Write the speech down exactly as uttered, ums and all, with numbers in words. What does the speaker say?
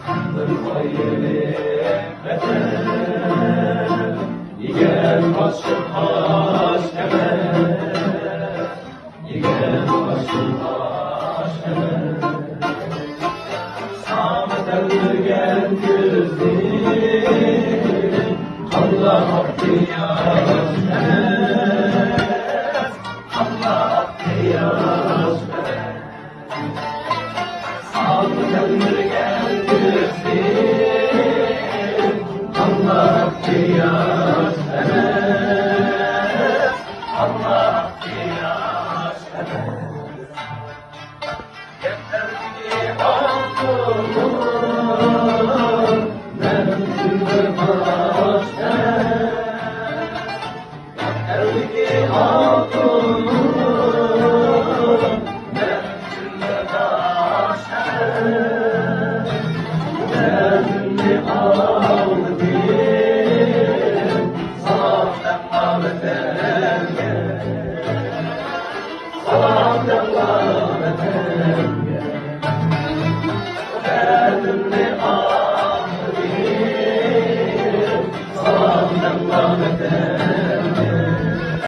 بىر ئايرىلىپ ۋەتەن، يېگەن ئاشقا ئاش ئەمەس، يېگەن ئاشقا ئاش ئەمەس. ساڭا تەلمۈرگەن كۆزلىرىم، قانلار ئاقتى ياش ئەمەس، قانلار ئاقتى ياش ئەمەس.